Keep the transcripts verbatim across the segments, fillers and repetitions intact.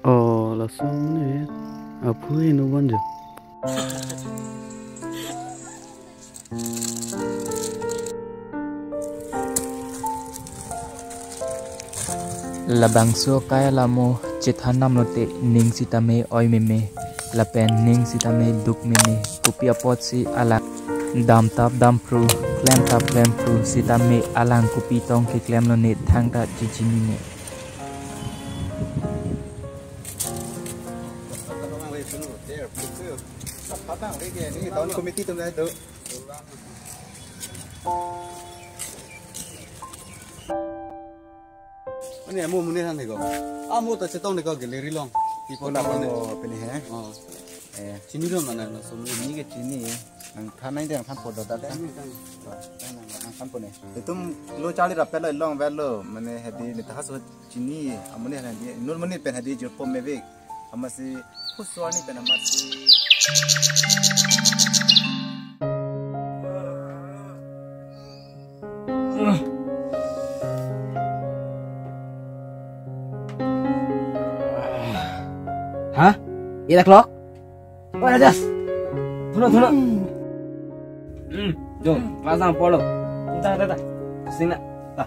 Oh, laso amonit aphu heno vanjo. Labangso akai alamo chethan namlote ning sitame oi meme, lapen ning sitame duk meme, kopi apotsi alang damtap damphru, klemtap klemphru sitame alang kopi tong keklemlone thangta chechinine. Town committee atum do. Ani amo muni han ko. Amo ta chetong ko gallery along. People. Kola ko pini he. Oh. Eh. Chinilo mana laso amonit? Neke chini. Nangthan nangji, nangthanpo da da. Nangthan. Nangthanpo ne. Itum lo charli rappel along avelo, mane hedi neta haso chini, amonit hedi, inut amonit pen hedi jirpo mevek. Amatsi, khuso arni pen amatsi. Hah? Eight o'clock? Oh, Rajas. Thulo, thulo. Hmm, jo, class nangpolo. Ta, ta, ta. Sing na. Ta.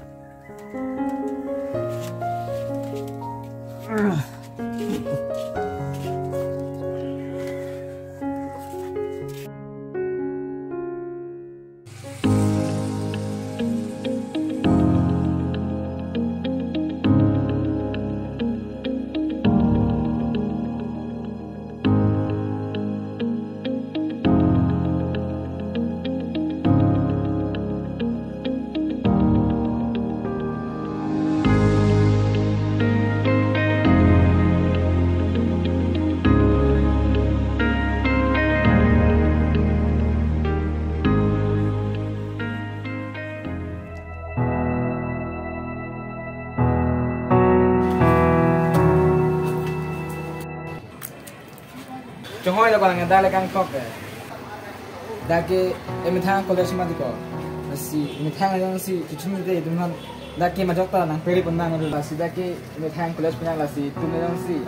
Chonghoi lo ko nang dak le kangthok ke. Dak ke emethang college mati ko. Lasi emethang jongsi chuchumi te itum aphan dak ke majok ta nangperi pon nang lo, lasi dak ke emethang college pen nang, lasi itum jongsi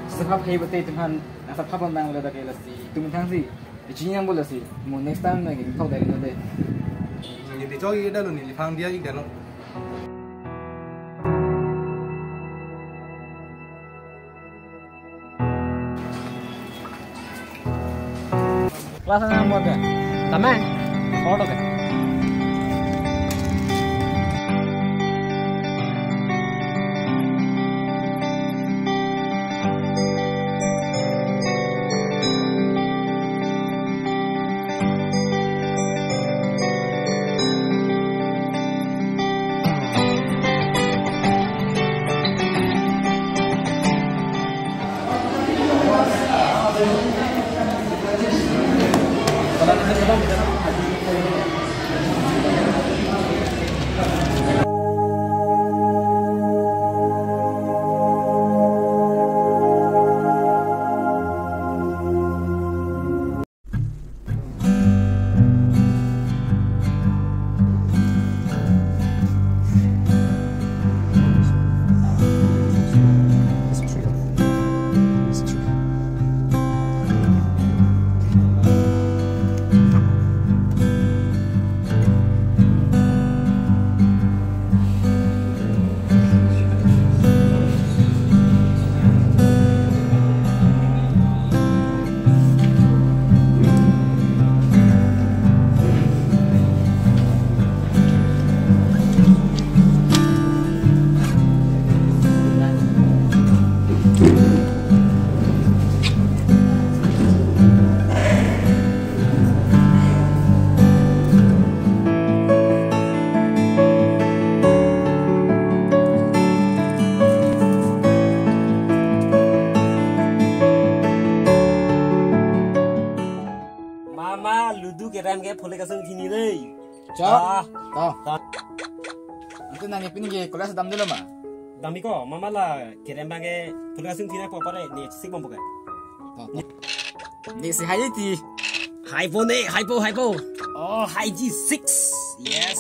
sapha phai bate itum aphan nang sapha pon nang lo dak ke, lasi itum emethang si ichini nang bo, lasi mo next time nang kangthok dak ke de. Neli chok-ik dalo, neli phang diya-ik dalo. Class nang mo ke? Tame? Auto ke? Mama, ludu, carrom ke phule kasung thini dei. Chok. Ah. To. To. Ante nang ipin ke college damdelo ma? Damji ko, mama la carrom abang ke phule kasung thini po pare, ne sik bom bukan. Ne si hai ti. Hai po ne, hai po, hai po. Oh, hai ji six. Yes.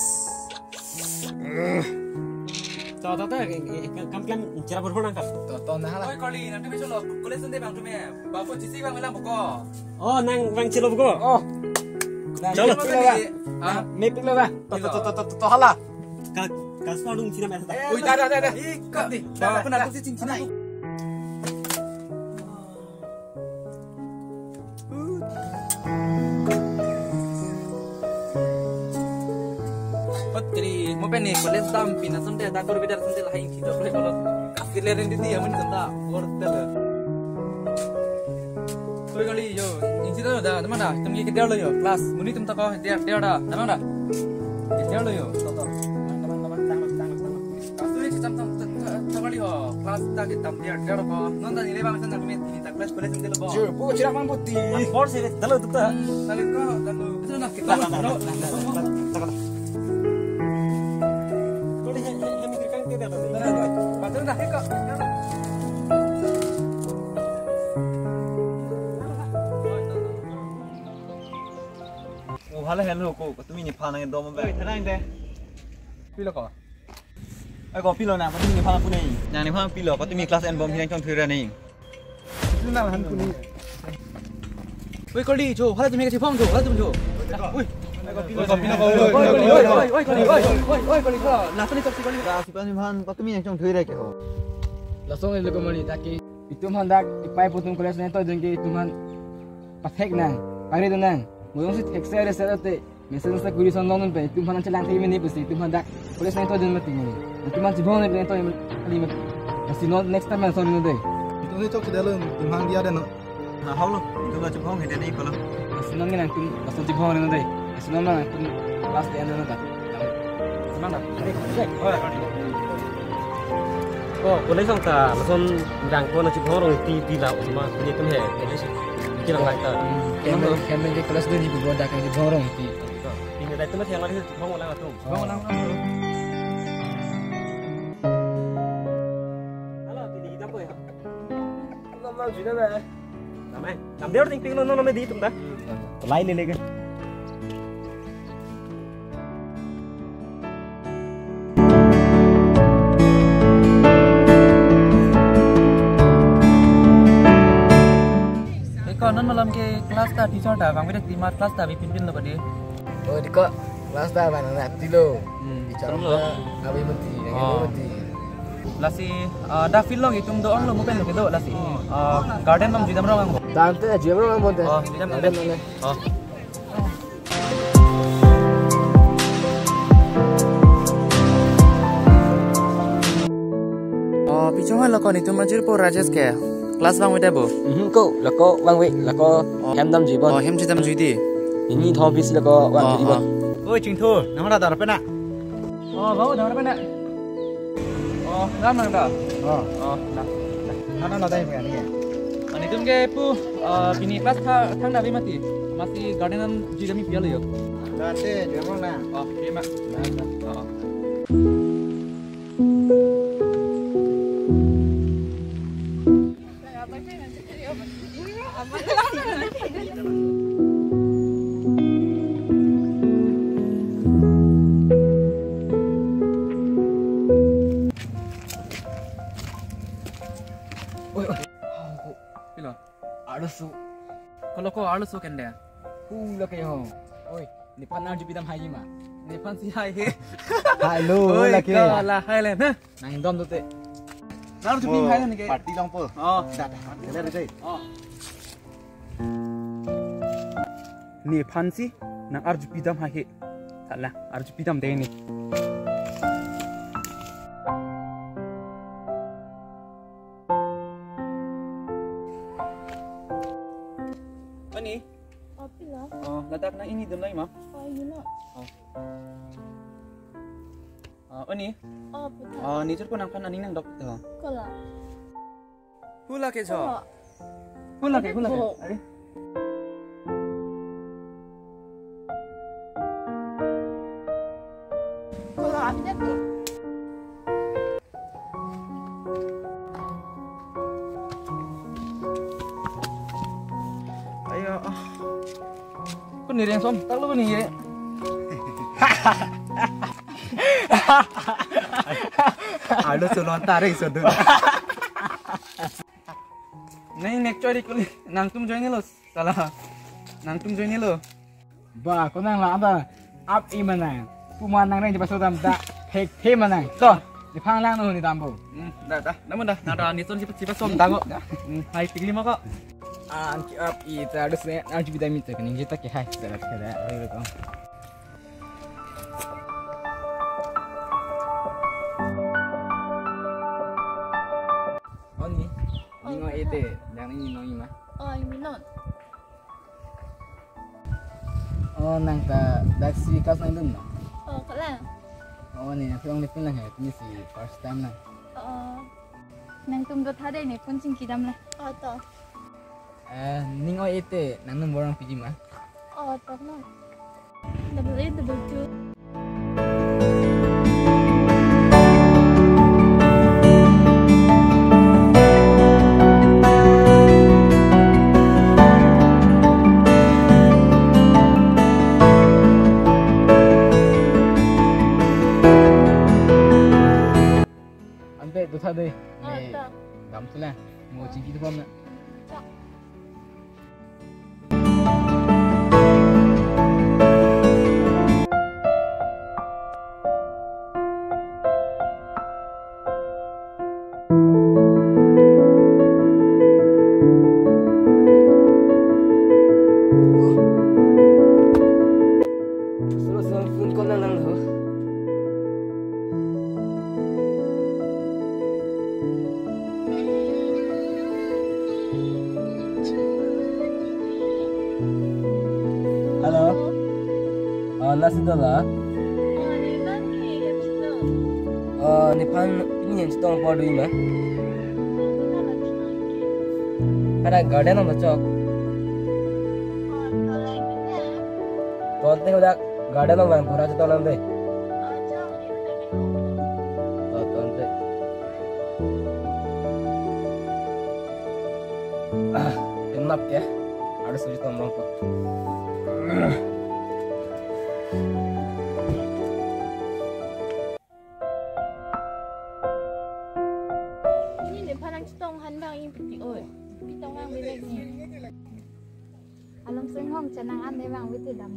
To, to, to, kam, kam, chera bor nang ka. To, to, na hala. Oi, Kali, nang tu bisu lo, college sunde bang tu me. Bapu chisi bang melang buko. Oh, nang bang chelo buko. Oh. Chalo. Chalo, Kali. Ha? Me pik lo ba. To, to, to, to, to, to, hala. Ka, ka sma dung china me. Ui, da, da, da, da. Ih, ka, da, da, da, da. Bapu nang tu si ching china. Patri, mo pen ni college dam pina sunte, dakur bidar sunte lahai ingsi to pre kolot. Kasih leren di dia mun santa, wortel. Koi Kali yo, ingsi to da, teman da, tum ye kedia lo yo, class, muni tum ta ko, dia, dia da, teman da. Kedia lo yo, to, to. Teman, teman, teman, teman, teman, teman. Kasu ni cicam tam tak kali ho, class ta ke tam dia dia ko. Non ta nilai bang san tak met ini tak class college ni lo bo. Jur, bu chira mang buti. Bor se dalo tu ta. Tali ko, tali. Itu nak kita lah, lo. Kau ni hemi kiri kan kita dah. Betul dah ko. Oh, hala hello ko. Tumi nephan nangdom ba. Oi, thanang de. Pilo ko. Ai ko pilo na, patumi nephan pu nei. Nang nephan pilo, patumi class en bom hinang chongthui ra nei. Itu nang han pu nei. Oi, Kali, jo, hala tumi kachipong jo, hala tumi jo. Oi. Oi, Kali, oi, oi, Kali, oi, oi, oi, Kali, ko. Last ni chok si Kali. Class ipan nephan patumi nang chongthui ra ke ho. Lason ele ko mani taki. Itum han dak ipai putum college nangtoi dun ke itum han pathek nang, pari dun nang. Mo jongsi thekse re se te. Mesen sa kuri son long pe, itum han chelang thek mene pusi, itum han dak college nangtoi dun mati mene. Itum han chibong nangtoi kali mati. Lasi non next time lason dun de. Itum ni chok chedalo, itum han dia de no. Na hau lo, itum la chibong hede ni ko lo. Lasi non nang itum, lason chibong dun de. Lasi non nang itum class de dun ta. Semangat. Oh, college sang ta, lason dang ko na chibong rong ti ti la, ma, ni itum he, college kilang lang ta. Keme, keme ke college dun ni bu dak chibong rong ti. Pini dak tu masih yang lagi bang ulang atum. Bang ulang atum. Halo, pini kita apa ya? Nama sudah dah. Nama, nama dia orang tinggal nonton nama di itu dah. Lain ni lagi. Eko non malom ke class ta teacher ta bang bida ti mat class ta bi pinpin lo kadi. Oh, diko class ta bang na tilo. Hmm, teacher seru lo. Ta abi mati, oh. Abi mati. Lasi, ah, da field lo itum do-ong lo mo pen lo kedo lasi. Ah, garden bang judam rong ang bo. Tante judam rong ang bo te. Oh, judam garden tante. Mane. Oh. Oh, pichong lo ko netum ajirpo Rajesh ke. Class bang weda bo. Mhm, ko, lako bang we, lako oh. Hem dam jui bon. Oh, hem si dam jui di. Ini thom pis lako bang oh, jui bon. Oh. Oi, Chingthu, nang ora dar pena. Oh, bau dar pena. Oh, ram nang da. Oh. Oh, na. Nana la dai pena ni. Ani tum ke pu, ah, pini class tha, thang da bi mati. Masi garden an jui dami pia lo yo. Garden, dia mana? Oh, dia mak. Oh. Oi, oi. Pilo? Arloso. Ko lo ko arloso kende. Hu lo ke ho. Oi, nephan arju pidam hai ma. Nephan si hai he. Hai lo, oi, lake. Ko la hai le na. Nang dom dote. Nang arju pidam hai ne ke. Party dong po. Oh. Da, da. Kele re dei. Oh. Nephan si nang arju pidam hai he. Thala, arju pidam dei ne. Oni? Oh, pilo? Oh, ladak na ini dun lai ma? Oh, ini lo. Oh. Ah, oni? Oh, puta. Ah, nijor ko nangphan aning nangdok to. Ko la. Hula ke jo. Ko. Hula ke, hula ke. Ko. Are. Ko la, ante ko. Reng som, tak lo ni ye. Alo, solon tarik sodu. Neng nek chori kuli, nangtum join lo. Sala. Nangtum join lo. Ba, konang la ada ap i manang. Puma nang neng jepa sodam da thekthe manang. To, di phang lang no ni dambo. Hmm, da, da. Namun da, nada ni son sipa sipa som dango. Hmm, hai tigli mako. An ki ap i ta dus ne, an ki bidami ta kening jeta ke hai. Sala sala. Ayo ko. Oni, ning o-e te, yang ini nong ima. Oh, ini non. Oh, nang ta daksi kas nangdun ma? Oh, kalang. Oh, ni nang pulang lepin lang hai, ini si first time lang. Oh. Nangtum do thade ne pun chingki dam le. Oh, to. Eh, ning o-e te, nang number nangpiji ma? Oh, to non. Double eight double two. Ante do thade. Oh, ne to. Dam sila. Mo chingki do pam na. To. Solo solo phone call lang lang ho. Hello. Oh, lasi dola. Oh, nephan pini yang chetong apor do-i ma? Ada garden along chok. Tangte hadak garden along bang pura chetong nang de. To, tangte. Ah, kenap ya. Ada suji tomrong ko. Ini nephan nangchetong han bang ingpiti oi. Pitong ang bebek ni. Along sing hong chanang an de bang witi dam.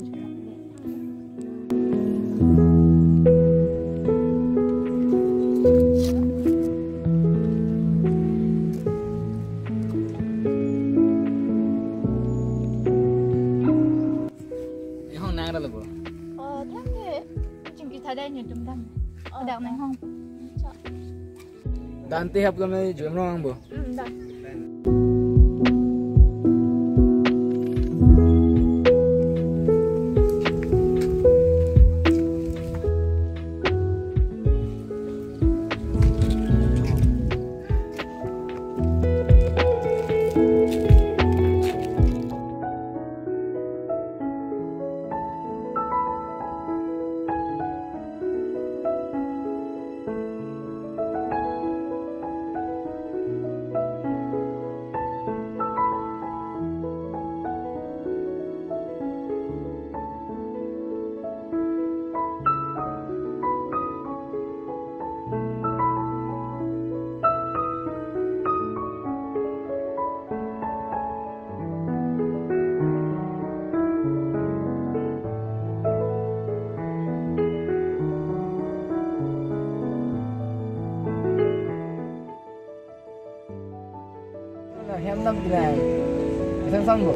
Hong nang ra lo bo. Oh, thank you. Chingki thade ni dum dam. Oh, dak nang hong. Cha. Dante hap kami jual nang bo. Hmm, dak. Hem dam bilang. Isang sanggo.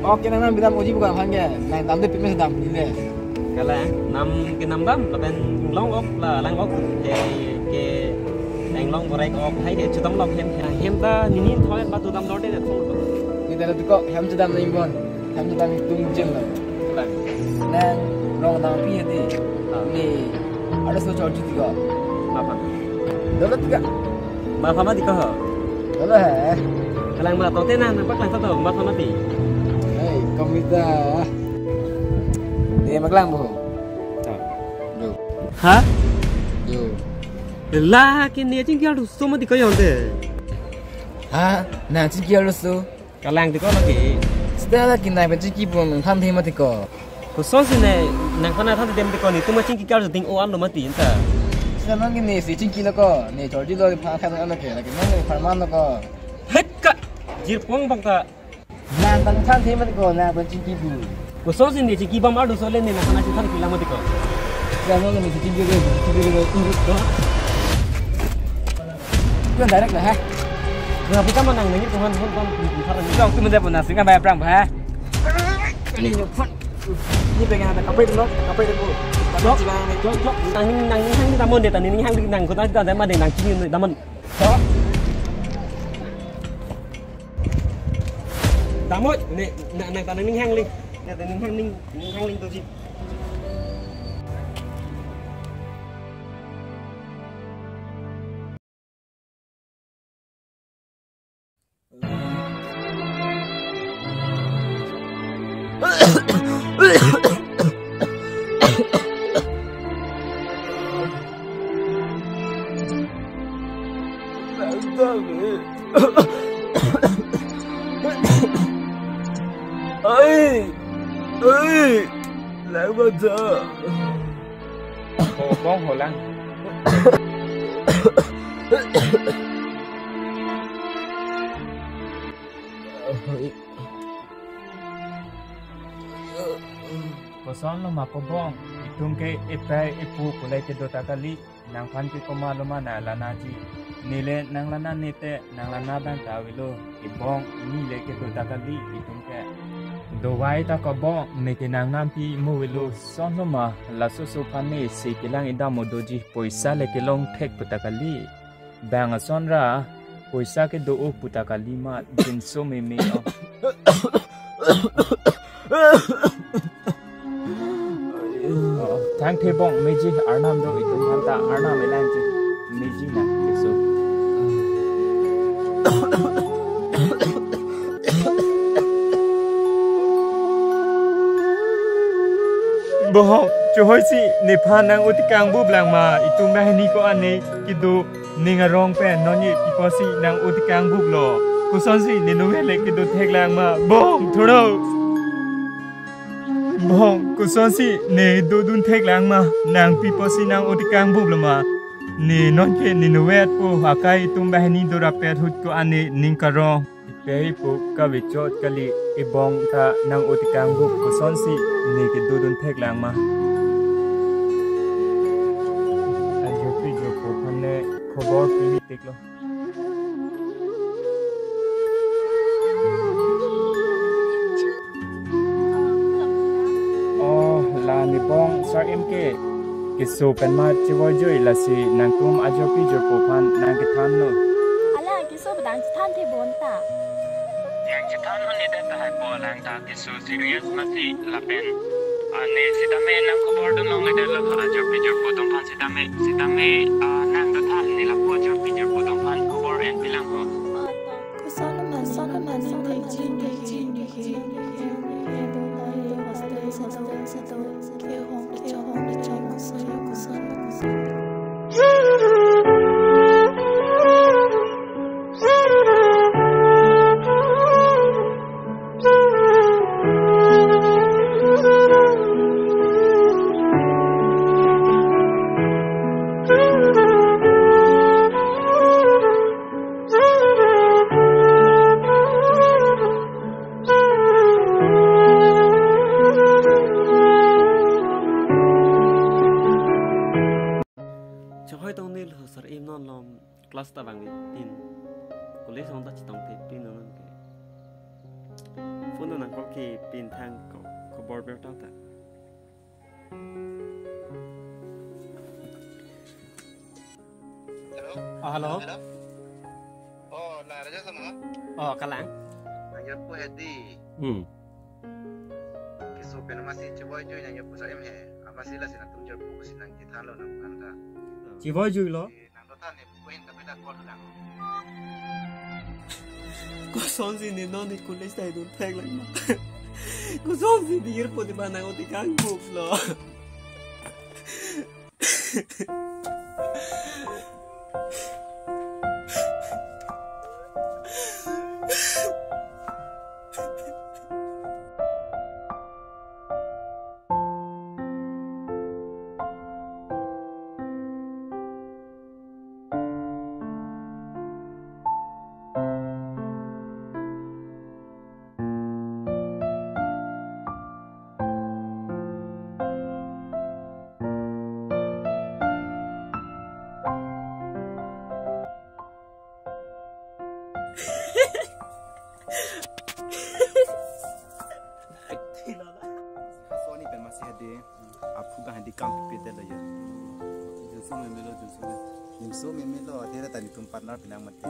Oke, nang nam bilang uji bukan hangge. Nang dam de pimes dam ile. Kalang, nam ke nam dam, lapen long ok la, lang ok ke, ke lang long borek ok hai de chudam lok hem, hem ta nini tholen ba tu dam lor de thong. Ni dala tu ko hem chudam na imbon. Hem chudam tung jil lo. Kalang. Nang long dam pi de. Ah. Ni ada so chor chuti ko. Apa? Dolo tiga. Mapha ma di ko ho? Dolo he. Kalang ma to te na, na paklang to, mapha ma di. Hei, komita. Dia maklang bo. Yo. Ha? Yo. La ke ne chingki aluso ma di ko yonde. Ha? Na chingki aluso. Kalang di ko lagi. Ala kinai pen chingki pon nangthanthe mati ko. Kosonsi ne nangphan nangthanthe mati ko, netum chingki kar ding o an lo mati anta. Sila nang ne si chingkilo ko, ne jordi lo phan khan ano ke, lagi nang ne pharman lo ko. Hek ka, jirpo angbong ta. Nang pen thanthe mati ko, nang pen chingki pu. Kosonsi ne chingki bam ardu sole ne nangphan nangthanthe lang mati ko. Sila nang ne si chingkilo, chingkilo. Yun direct na ha. Nang pika ma nang nangji ko han han bam pun pun tharang. Jong tu mende pun nasi ngai aphrang ba ha. Ini nyok phone. Ini pengen ada kapai dulu, kapai dulu. Jok, jok, jok. Nang ning, nang ning hang di damon de, ta ning hang di nang kota di damon de, nang chini damon. Jok. Damon, ne, nang, nang ta ning hang ling. Ne ta ning hang ling, ning hang ling tu ji. Ai, ai, lang mata. Ho bong ho lang. Koson lo ma ko bong, itum ke ipai ipu kulai kedo ta kali, nangphan ke komat lo ma nang lana ji. Nele nang lana ne te, nang lana abang ta avelo, ibong, nele kedo ta kali, itum ke. Dovai ta ko bong, ne ke nang nampi mo avelo, son lo ma, laso so aphan ne si kelang idam mo doji, poisa le kelong thek pu ta kali. Bang ason ra, poisa kedo o pu ta kali ma, jinso meme o. Oh, thangthe bong meji arnam do itum aphan ta arnam elang ji. Meji na, keso. Bong, chohoi si nephan nang-o tekang bup lang ma, itum banghini ko-an ne kedo ning arong pen non ye pipo si nang-o tekang bup lo. Kosonsi ne nove le kedo thek lang ma. Bong, thuro. Bong, kosonsi ne dodun thek lang ma. Nang pipo si nang-o tekang bup lo ma. Ne non ke ne nove po akai itum banghini dorapet ahut ko-an ne ning karong. Ipe ipu kave chot kali, ibong ta nang-o tekang bup, kosonsi ne kedodun thek lang ma. Ajopi jopo aphan ne khobor pi tik lo. Oh, la ne bong sar-im ke. Keso pen ma chevoi jui, lasi nangtum ajopi jopo aphan nang kethan lo. Ala keso bedang chethanthe bonta. Nang chethan lo ne ta tahai po lang ta keso serious masi lapen. Ane sitame nang khobor dun longledet lo ajopi jopo atum aphan sitame, sitame, ah, nang dothan ne lapu ajopi jopo atum aphan khobor enpi lang ho. Koson mane, koson mane, thekji, thekji, thekji, thekji, hostel, hostel, hostel, ke hong, ke hong, ke hong, koson, koson. Chonghoi tong nil ho sar-im non lom class ta bang pin. College ong ta chetong te pin non ke. Phone nang call ke pin thang ko khobor ber ta ta. Hello? Oh, hello. Hello? Oh, la Raja sama? Oh, kalang. Nang ya po hedi. Hmm. Keso pen masi chevoi jui nang ya po sa em he. Amasi lasi nangtum jorpo si nang kethan lo nang kanta. Chevoi jui lo? Eh, nang dothan ne po hin tapi ta call lang. Kosonsi ne non ne college ta idun thek lang ma. Kosonsi ne jirpo te ba nang-o tekang bup lo. Soni pen masi hadi aphu bang hadi kam pipit lo ya. Jinso memelo, jinso. Jinso memelo, athera tani tum partner pinang mati.